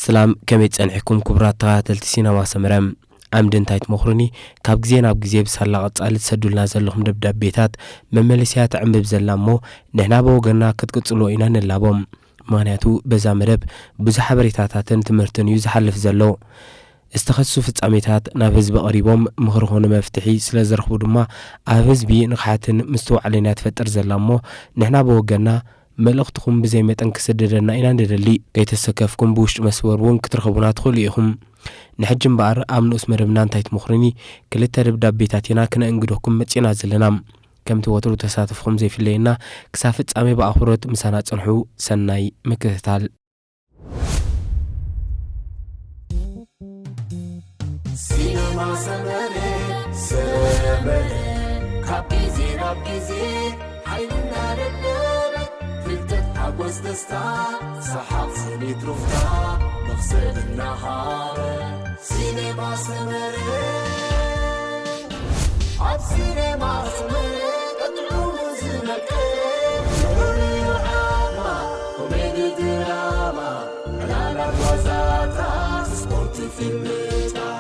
ሰላም፣ ከመይ ጸኒሕኩም ክቡራት ተኸታተልቲ ሲነማ ሰመረ? ዓምዲ እንታይ ትመኽሩኒ? ካብ ግዜ ናብ ግዜ ብሳላ ቀጻሊ ትሰዱልና ዘለኹም ደብዳቤታት መመለስያ ተዕንብብ ዘላ እሞ፣ ንሕና ብወገንና ክትቅጽልዎ ኢና ንላቦ። ምኽንያቱ በዛ መደብ ብዙሕ ሓበሬታታትን ትምህርትን እዩ ዝሓልፍ ዘሎ። ዝተኸስሱ ፍጻሜታት ናብ ህዝቢ ቀሪቦም ምኽሪ ኾነ መፍትሒ ስለ ዝረኽቡ ድማ ኣብ ህዝቢ ንቕሓትን ምስትውዓልን እያ ትፈጥር ዘላ እሞ፣ ንሕና ብወገንና መልእኽትኹም ብዘይ መጠን ክስደደና ኢና ንደሊ። ከይተሰከፍኩም ብውሽጢ መስመር እውን ክትረኽቡና ትኽእሉ ኢኹም። ንሕጂ እምበኣር ኣብ ንኡስ መደብና እንታይ ትመኽሩኒ ክልተ ደብዳቤታት ኢና ክነእንግደኩም መጺእና ዘለና። ከምቲ ወትሩ ተሳትፍኹም ዘይፍለየና፣ ክሳብ ፍጻሜ ብኣኽብሮት ምሳና ጽንሑ። ሰናይ ምክትታል። ሲነማ ሰመረ፣ ሰመረ፣ ካብ ግዜ ናብ ግዜ ሓይልና ደለበ፣ ፍልጠት፣ ሓጎስ፣ ደስታ፣ ሰሓቕ፣ ስኒት፣ ሩፍታ፣ መኽሰብ እናሃበ። ሲነማ ሰመረ፣ ኣብ ሲነማ ሰመረ፣ ቀጥዑ ዝመቀ፣ ፍሉይ ዓማ፣ ኮሜዲ፣ ድራማ፣ ዕላላት፣ ዋዛታት፣ ስፖርት፣ ፊልምታት።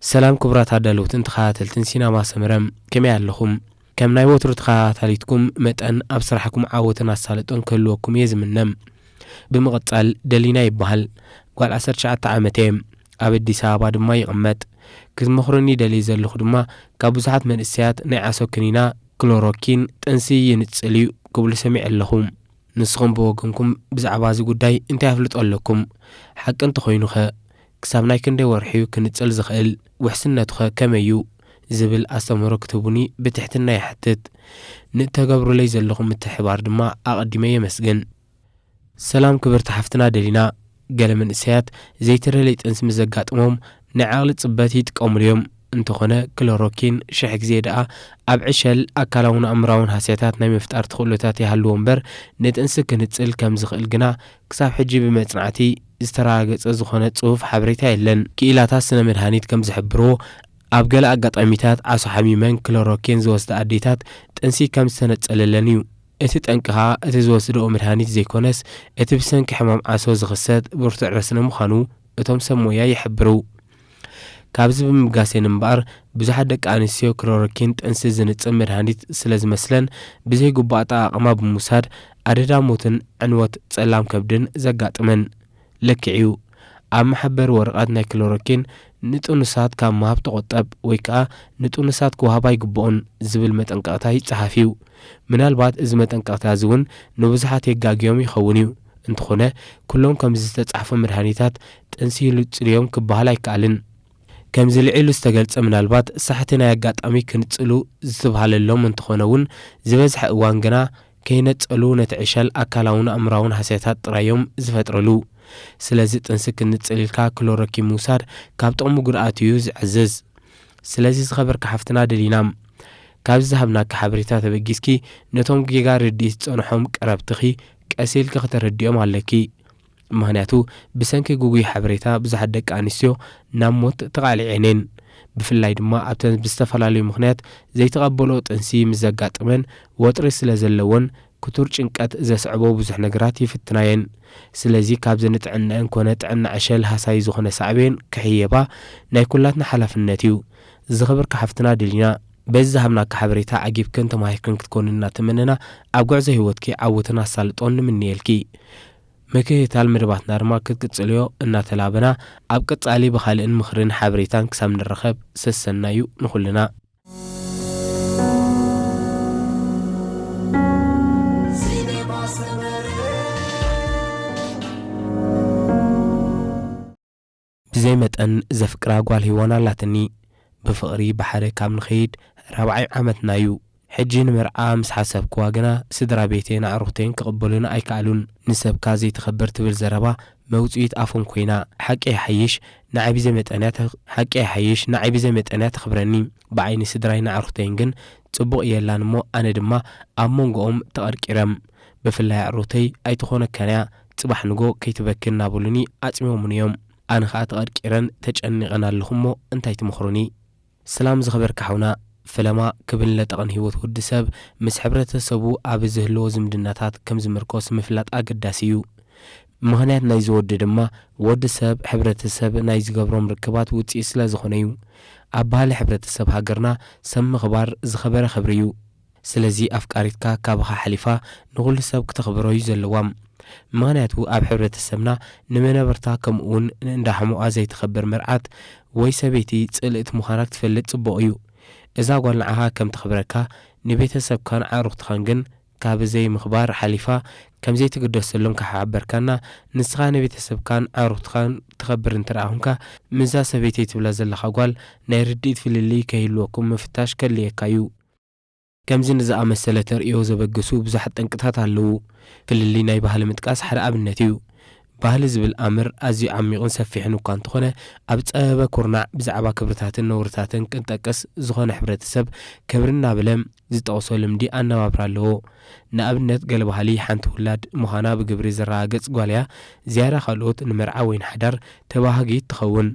ሰላም ክቡራት ኣዳለውትን ተኸታተልትን ሲነማ ሰመረ፣ ከመይ ኣለኹም? ከም ናይ ወትሩ ተኸታታሊትኩም መጠን ኣብ ስራሕኩም ዓወትን ኣሳልጦን ክህልወኩም እየ ዝምነ። ብምቕጻል ደሊና ይበሃል። ጓል ዓሰርተ ትሽዓተ ዓመት እየ። ኣብ ኣዲስ ኣበባ ድማ ይቕመጥ። ክትመኽሩኒ ደልየ ዘለኹ ድማ ካብ ብዙሓት መንእሰያት ናይ ዓሶ ክኒና ክሎሮኪን ጥንሲ ይንጽል እዩ ክብሉ ሰሚዐ ኣለኹ። ንስኹም ብወገንኩም ብዛዕባ እዚ ጉዳይ እንታይ ኣፍልጦ ኣለኩም? ሓቂ እንተኾይኑኸ ክሳብ ናይ ክንደይ ወርሒ እዩ ክንጽል ዝኽእል? ውሕስነቱኸ ከመይ እዩ? ዝብል ኣስተምህሮ ክትህቡኒ ብትሕትና ይሓትት። ንእተገብሩለይ ዘለኹም ምትሕብባር ድማ ኣቐዲመ የመስግን። ሰላም ክብርቲ ሓፍትና ደሊና፣ ገለ መንእሰያት ዘይተደለየ ጥንሲ ምስ ዘጋጥሞም ናይ ዓቕሊ ጽበት ይጥቀሙሉ እዮም። እንተኾነ ክሎሮኪን ሽሕ ግዜ ደኣ ኣብ ዕሸል ኣካላውን ኣእምራውን ሃስያታት ናይ ምፍጣር ተኽእሎታት ይሃልዎ እምበር ንጥንሲ ክንጽል ከም ዝኽእል ግና ክሳብ ሕጂ ብመጽናዕቲ ዝተረጋገጸ ዝኾነ ጽሑፍ ሓበሬታ የለን። ክኢላታት ስነ መድሃኒት ከም ዝሕብርዎ ኣብ ገለ ኣጋጣሚታት ዓሶ ሓሚመን ክሎሮኪን ዝወስዳ ኣዴታት ጥንሲ ከም ዝተነጸለለን እዩ። እቲ ጠንቂ ኸኣ እቲ ዝወስድኦ መድሃኒት ዘይኮነስ እቲ ብሰንኪ ሕማም ዓሶ ዝኽሰት ብርቱዕ ረስኒ ምዃኑ እቶም ሰብ ሞያ ይሕብሩ። ካብዚ ብምብጋስ እየን እምበኣር ብዙሓት ደቂ ኣንስትዮ ክሎሮኪን ጥንሲ ዝንጽል መድሃኒት ስለ ዝመስለን ብዘይግቡእ ኣጠቓቕማ ብምውሳድ ኣደዳ ሞትን ዕንወት ጸላም ከብድን ዘጋጥመን። ልክዕ እዩ። ኣብ መሓበሪ ወረቐት ናይ ክሎሮኪን ንጥኑሳት ካብ ምሃብ ተቖጠብ ወይ ከኣ ንጥኑሳት ክወሃብ ኣይግብኦን ዝብል መጠንቀቕታ ይጸሓፍ እዩ። ምናልባት እዚ መጠንቀቕታ እዚ እውን ንብዙሓት የጋግዮም ይኸውን እዩ። እንተኾነ፣ ኩሎም ከምዚ ዝተጻሕፉ መድሃኒታት ጥንሲ ይንጽሉ እዮም ክበሃል ኣይከኣልን። ከምዚ ልዒሉ ዝተገልጸ ምናልባት ሳሕቲ ናይ ኣጋጣሚ ክንጽሉ ዝተብሃለሎም እንተኾነ እውን፣ ዝበዝሐ እዋን ግና ከይነጸሉ ነቲ ዕሸል ኣካላውን ኣእምራውን ሃስያታት ጥራይ እዮም ዝፈጥርሉ። ስለዚ ጥንሲ ክንጽል ኢልካ ክሎሮኪን ምውሳድ ካብ ጥቕሚ ጉድኣቱ እዩ ዝዕዝዝ። ስለዚ ዝኸበርካ ሓፍትና ደሊና፣ ካብዚ ዝሃብናኪ ሓበሬታ ተበጊስኪ ነቶም ጌጋ ርድኢት ዝጸንሖም ቀረብትኺ ቀስ ኢልኪ ከተረድኦም ኣለኪ። ምኽንያቱ ብሰንኪ ግጉይ ሓበሬታ ብዙሓት ደቂ ኣንስትዮ ናብ ሞት ተቓሊዐን እየን። ብፍላይ ድማ ኣብተን ብዝተፈላለዩ ምኽንያት ዘይተቐበልኦ ጥንሲ ምስ ዘጋጥመን ወጥሪ ስለ ዘለወን ክቱር ጭንቀት ዘስዕቦ ብዙሕ ነገራት ይፍትና እየን። ስለዚ ካብዚ ንጥዕነአን ኮነ ጥዕና ዕሸል ሃሳዪ ዝኾነ ሳዕቤን ክሕየባ ናይ ኩላትና ሓላፍነት እዩ። ዝኸበርካ ሓፍትና ደሊና፣ በዚ ዝሃብናካ ሓበሬታ ዓጊብክን ተማሂርክን ክትኮኒ እናተመነና ኣብ ጉዕዞ ህይወትኪ ዓወትን ኣሳልጦን ንምንየልኪ። ምክትታል መደባትና ድማ ክትቅጽልዮ እናተላበና፣ ኣብ ቀጻሊ ብኻልእን ምኽርን ሓበሬታን ክሳብ ንራኸብ ሰሰናዩ ንኹልና። ብዘይ መጠን ዘፍቅራ ጓል ሂዋን ኣላትኒ። ብፍቕሪ ብሓደ ካብ ንኸይድ ራብዓይ ዓመትና እዩ። ሕጂ ንመርዓ ምስ ሓሰብክዋ ግና ስድራ ቤተይን ኣዕሩኽተይን ክቕበሉኒ ኣይከኣሉን። ንሰብካ ዘይተኸብር ትብል ዘረባ መውጽኢት ኣፎም ኮይና። ሓቂ ይሓይሽ ንዓይ ብዘይ መጠን እያ ተኽ-፣ ሓቂ ይሓይሽ ንዓይ ብዘይ መጠን እያ ተኽብረኒ። ብዓይኒ ስድራይን ኣዕሩኽተይን ግን ጽቡቕ የላን እሞ ኣነ ድማ ኣብ መንጎኦም ተቐርቂረም። ብፍላይ ኣዕሩኽተይ ኣይትኾነካን እያ፣ ጽባሕ ንጎ ከይትበኪ እናበሉኒ ኣጽሚሞምኒ እዮም። ኣነ ኸኣ ተቐርቂረን ተጨኒቐን ኣለኹ እሞ እንታይ ትመኽሩኒ? ሰላም ዝኸበርካ ሓውና፣ ፈለማ ክብን ለጠቕን ህይወት ወዲ ሰብ ምስ ሕብረተሰቡ ኣብ ዝህልዎ ዝምድናታት ከም ዝምርኮስ ምፍላጥ ኣገዳሲ እዩ። ምኽንያት ናይዚ ወዲ ድማ ወዲ ሰብ ሕብረተሰብ ናይ ዝገብሮም ርክባት ውፅኢት ስለ ዝኾነ እዩ። ኣብ ባህሊ ሕብረተሰብ ሃገርና ሰብ ምኽባር ዝኸበረ ክብሪ እዩ። ስለዚ ኣፍቃሪትካ ካብኻ ሓሊፋ ንኹሉ ሰብ ክተኽብሮ እዩ ዘለዋ። ምኽንያቱ ኣብ ሕብረተሰብና ንመነበርታ ከምኡውን ንእንዳ ሕሙቓ ዘይትኸብር መርዓት ወይ ሰበይቲ ጽልእቲ ምዃና ክትፈልጥ ጽቡቕ እዩ። እዛ ጓል ንዓኻ ከም ተኽብረካ ንቤተሰብካን ኣዕሩኽትኻን ግን ካብ ዘይምኽባር ሓሊፋ ከም ዘይትግደሰሎም ክሓበርካና ንስኻ ንቤተሰብካን ኣዕሩኽትኻን ትኸብር እንተ ደኣ ኹንካ ምስዛ ሰበይተይ ትብላ ዘለኻ ጓል ናይ ርድኢት ፍልልይ ከይህልወኩም ምፍታሽ ከድልየካ እዩ። ከምዚ ንዝኣመሰለ ተርእዮ ዘበግሱ ብዙሓት ጠንቅታት ኣለዉ። ፍልልይ ናይ ባህሊ ምጥቃስ ሓደ ኣብነት እዩ። ባህሊ ዝብል ኣምር ኣዝዩ ዓሚቑን ሰፊሕን እኳ እንተኾነ ኣብ ዝጸበበ ኩርናዕ ብዛዕባ ክብርታትን ነውርታትን ክንጠቅስ ዝኾነ ሕብረተሰብ ክብሪ እናበለ ዝጠቕሶ ልምዲ ኣነባብራ ኣለዎ። ንኣብነት ገለ ባህሊ ሓንቲ ውላድ ምዃና ብግብሪ ዘረጋግጽ ጓል እያ ዝያዳ ካልኦት ንመርዓ ወይ ንሓዳር ተባሃጊት ትኸውን።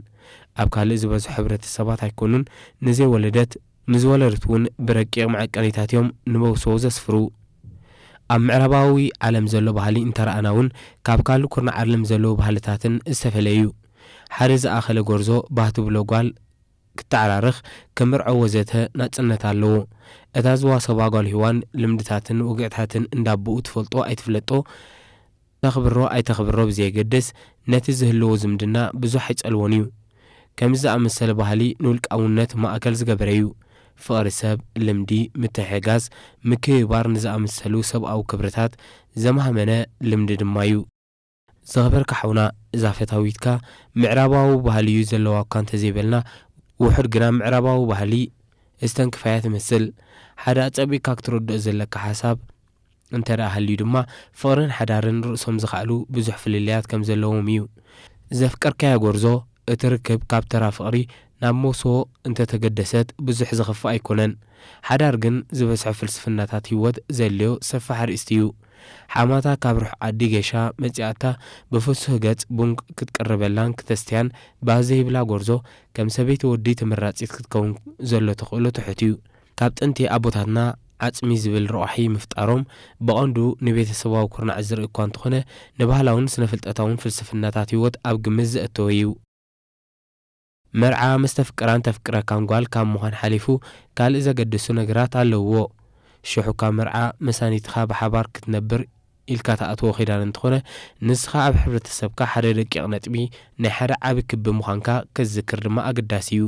ኣብ ካልእ ዝበዝሑ ሕብረተሰባት ኣይኮኑን ንዘይወለደት ንዝወለዱት እውን ብረቂቕ መዐቀኒታት እዮም ንመውስቦ ዘስፍሩ። ኣብ ምዕራባዊ ዓለም ዘሎ ባህሊ እንተረኣና እውን ካብ ካልእ ኩርናዕ ዓለም ዘለዉ ባህልታትን ዝተፈለየ እዩ። ሓደ ዝኣኸለ ጎርዞ ባህ ትብሎ ጓል ክተዓራርኽ፣ ክምርዖ ወዘተ ናጽነት ኣለዎ። እታ ዝዋሰባ ጓል ሂዋን ልምድታትን ወግዕታትን እንዳቦኡ ትፈልጦ ኣይትፍለጦ፣ ተኽብሮ ኣይተኽብሮ ብዘየገድስ ነቲ ዝህልዎ ዝምድና ብዙሕ ኣይጸልዎን እዩ። ከምዚ ዝኣመሰለ ባህሊ ንውልቃውነት ማእከል ዝገበረ እዩ። ፍቕሪ ሰብ፣ ልምዲ፣ ምትሕግጋዝ፣ ምክብባር ንዝኣመሰሉ ሰብኣዊ ክብርታት ዘማህመነ ልምዲ ድማ እዩ። ዝኸበርካ ሓውና፣ እዛ ፈታዊትካ ምዕራባዊ ባህሊ እዩ ዘለዋ እኳ እንተዘይበልና፣ ውሑድ ግና ምዕራባዊ ባህሊ ዝተንክፋያ ትመስል። ሓደ ኣጸቢቕካ ክትረድኦ ዘለካ ሓሳብ እንተ ደኣ ሃልዩ ድማ፣ ፍቕርን ሓዳርን ርእሶም ዝኸኣሉ ብዙሕ ፍልልያት ከም ዘለዎም እዩ። ዘፍቀርካያ ጎርዞ፣ እቲ ርክብ ካብ ተራ ፍቕሪ ናብ መውስቦ እንተ ተገደሰት ብዙሕ ዘኽፍእ ኣይኮነን። ሓዳር ግን ዝበዝሐ ፍልስፍናታት ህይወት ዘድልዮ ሰፋሕ ኣርእስቲ እዩ። ሓማታ ካብ ርሑቕ ዓዲ ጌሻ መጺኣታ ብፍሱህ ገጽ ቡን ክትቅርበላን ክተስትያን ባህ ዘይብላ ጎርዞ፣ ከም ሰበይቲ ወዲ ተመራጺት ክትከውን ዘሎ ተኽእሎ ትሑት እዩ። ካብ ጥንቲ ኣቦታትና ዓጽሚ ዝብል ረቋሒ ምፍጣሮም ብቐንዱ ንቤተሰባዊ ኩርናዕ ዝርኢ እኳ እንተኾነ፣ ንባህላውን ስነ-ፍልጠታውን ፍልስፍናታት ህይወት ኣብ ግምት ዘእተወ እዩ። መርዓ ምስ ተፍቅራን ተፍቅረካን ጓል ካብ ምዃን ሓሊፉ ካልእ ዘገድሱ ነገራት ኣለውዎ። ሽሕ እኳ መርዓ መሳኒትኻ ብሓባር ክትነብር ኢልካ ትኣትዎ ኪዳን እንተኾነ፣ ንስኻ ኣብ ሕብረተሰብካ ሓደ ደቂቕ ነጥቢ፣ ናይ ሓደ ዓቢ ክቢ ምዃንካ ክትዝክር ድማ ኣገዳሲ እዩ።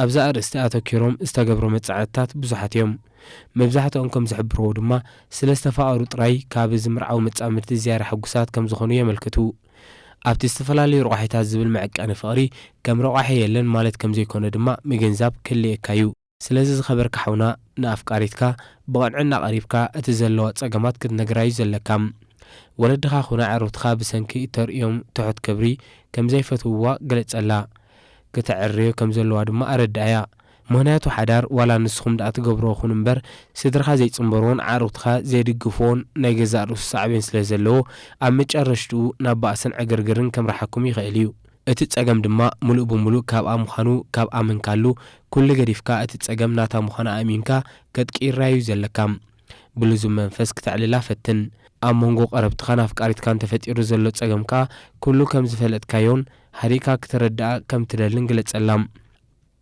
ኣብዚ ኣርእስቲ ኣተኲሮም ዝተገብሩ መጻዕድታት ብዙሓት እዮም። መብዛሕትኦም ከም ዝሕብርዎ ድማ፣ ስለ ዝተፋቐሩ ጥራይ ካብ ዝምርዓዉ መጻምድቲ ዝያዳ ሕጉሳት ከም ዝኾኑ የመልክቱ። ኣብቲ ዝተፈላለዩ ረቋሒታት ዝብል መዐቀኒ ፍቕሪ ከም ረቋሒ የለን ማለት ከም ዘይኮነ ድማ ምግንዛብ ክልየካ እዩ። ስለዚ ዝኸበርካ ሓውና፣ ንኣፍቃሪትካ ብቕንዕና ቀሪብካ እቲ ዘለዋ ጸገማት ክትነግራ እዩ ዘለካ። ወለድኻ ኹነ ኣዕሩኽትኻ ብሰንኪ እተርእዮም ትሑት ክብሪ ከም ዘይፈትውዋ ግለጸላ። ክተዕርዮ ከም ዘለዋ ድማ ኣረድኣያ። ምኽንያቱ ሓዳር ዋላ ንስኹም ደኣ ትገብርዎ ኹን እምበር፣ ስድራኻ ዘይጽንበርዎን ኣዕሩኽትኻ ዘይድግፍዎን ናይ ገዛእ ርእሱ ሳዕቤን ስለ ዘለዎ፣ ኣብ መጨረሽትኡ ናብ ባእስን ዕግርግርን ከምርሓኩም ይኽእል እዩ። እቲ ጸገም ድማ ምሉእ ብምሉእ ካብኣ ምዃኑ ካብ ኣመንካሉ፣ ኩሉ ገዲፍካ እቲ ጸገም ናታ ምዃኑ ኣእሚንካ ከትቅይራ እዩ ዘለካ። ብልዙብ መንፈስ ክተዕልላ ፈትን። ኣብ መንጎ ቀረብትኻን ኣፍቃሪትካን ተፈጢሩ ዘሎ ጸገም ከኣ ኩሉ ከም ዝፈለጥካዮን ሓዲእካ ክተረድኣ ከም ትደልን ግለጸላ።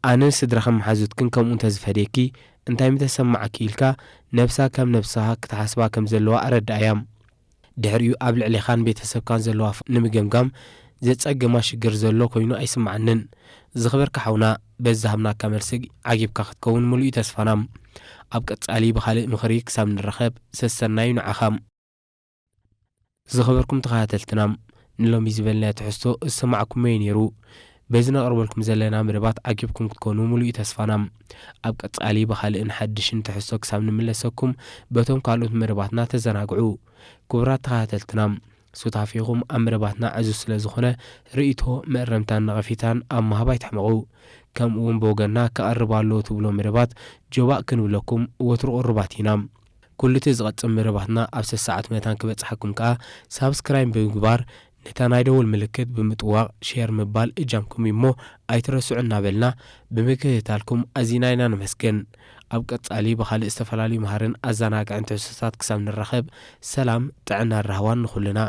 ኣነን ስድራኽን መሓዙትክን ከምኡ እንተዝፈድየኪ እንታይ ምተሰማዓኪ ኢልካ ነብሳ ከም ነብስኻ ክትሓስባ ከም ዘለዋ ኣረድኣያ። ድሕሪኡ ኣብ ልዕሌኻን ቤተሰብካን ዘለዋ ፍ-፣ ንምግምጋም ዘጸግማ ሽግር ዘሎ ኮይኑ ኣይስምዓንን። ዝኸበርካ ሓውና፣ በዚ ዝሃብናካ መልሲ ዓጊብካ ክትከውን ምሉእ እዩ ተስፋና። ኣብ ቀጻሊ ብኻልእ ምኽሪ ክሳብ ንራኸብ፣ ሰሰናዩ ንዓኻ። ዝኸበርኩም ተኸታተልትና፣ ንሎሚ ዝበልናዮ ትሕዝቶ ዝሰማዕኩሞ እዩ ነይሩ። በዚ ነቕርበልኩም ዘለና መደባት ዓጊብኩም ክትኮኑ ምሉእ እዩ ተስፋና። ኣብ ቀጻሊ ብኻልእን ሓድሽን ትሕዝቶ ክሳብ ንምለሰኩም፣ በቶም ካልኦት መደባትና ተዘናግዑ። ክቡራት ተኸታተልትና፣ ሱታፌኹም ኣብ መደባትና ዕዙዝ ስለ ዝኾነ፣ ርእይቶ፣ መእረምታን ነቐፌታን ኣብ ምሃብ ኣይትሕመቑ። ከምኡ እውን ብወገንና ክቐርብ ኣለዎ ትብሎ መደባት ጆባእ ክንብለኩም ወትሩ ቅሩባት ኢና። ኩሉ እቲ ዝቐጽል መደባትና ኣብ ሰሰዓት መታን ክበጽሓኩም ከኣ ሳብስክራይብ ብምግባር እታ ናይ ደወል ምልክት ብምጥዋቕ ሼር ምባል እጃምኩም እዩ እሞ ኣይትረስዑ እናበልና ብምክትታልኩም ኣዚና ኢና ነመስግን። ኣብ ቀጻሊ ብኻልእ ዝተፈላለዩ መሃርን ኣዘናግዕን ትሕዝቶታት ክሳብ ንራኸብ ሰላም ጥዕናን ራህዋን ንኹልና።